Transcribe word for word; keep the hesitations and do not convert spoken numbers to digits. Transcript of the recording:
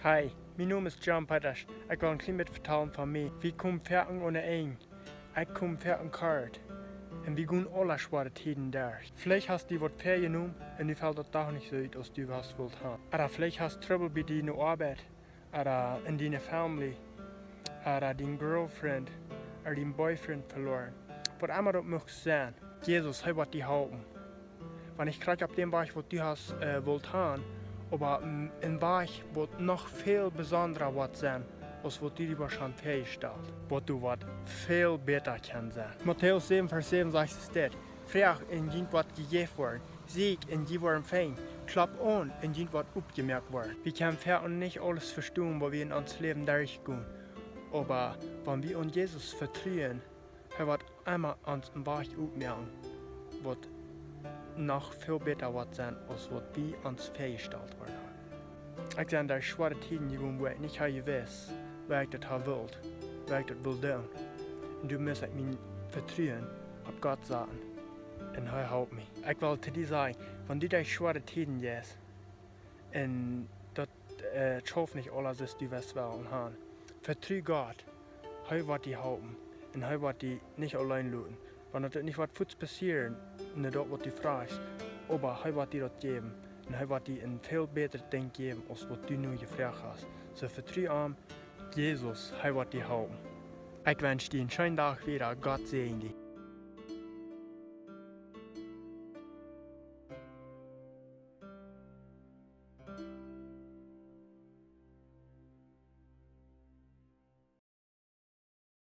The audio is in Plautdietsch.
Hi, mien Nomen es John Pettasch. Ekj well een kjlien bät vetalen von mie. Wie komen foaken onen Enj. Ekj kom foaken kort. Un wie gonen aule schwoare Tieden derch. Veleicht hast du waut väajenomen un nu felt daut doch nich soo ut aus du west wult haben. Ooda veleicht hast Trubbel bie diene Oabeit, ooda en diene Family, ooda dien girlfriend, ooda dien boyfriend veloaren. Waut emma daut mucht sennen. Jesus, hee woat die halpen. Wan nich krakjt opp dän Wajch waut du hast, äh, wult haben, oba, mm, een Wajch waut noch väl besondra woat sennen, aus waut du die woascht väajestalt. Waut du woascht väl bäta kjennen sennen. Matäus säwen Varsch säwen sajcht et dit: Froagt un junt woat jejäft woaren. Sieekjt un jie woaren finjen. Kloppt aun un junt woat oppjemoakt woaren. Wie kjennen foaken nich aules vestonen waut wie en ons Läwen derchgonen. Oba wan wie aun Jesus vetruen, hee woat emma ons een Wajch oppmoaken, waut noch väl bäta woat sennen aus waut wie ons väajestalt woaren haben. Ekj sie derch schwoare Tieden jegonen, wua ekj nich ha jewist, woo ekj daut ha wult, woo ekj daut wull doonen. Un doa must ekj mien Vetruen opp Gott saten. Un hee halpt mie. Ekj well to die sajen, wan du derch schwoare Tieden jeist, un daut, äh, schauft nich aules aus du west wellen haben, vetru Gott. Hee woat die halpen. Un hee woat die nich auleen loten. Wan daut nich waut fuaz passieren, nich daut waut du frajchst, oba hee woat die daut jäwen. Un hee woat die een väl bätret Dinkj jäwen aus waut du nu jefroacht hast. Soo vetru am, Jesus, hee woat die halpen. Ekj wensch die een scheenen Dach wieda. Gott säajen die.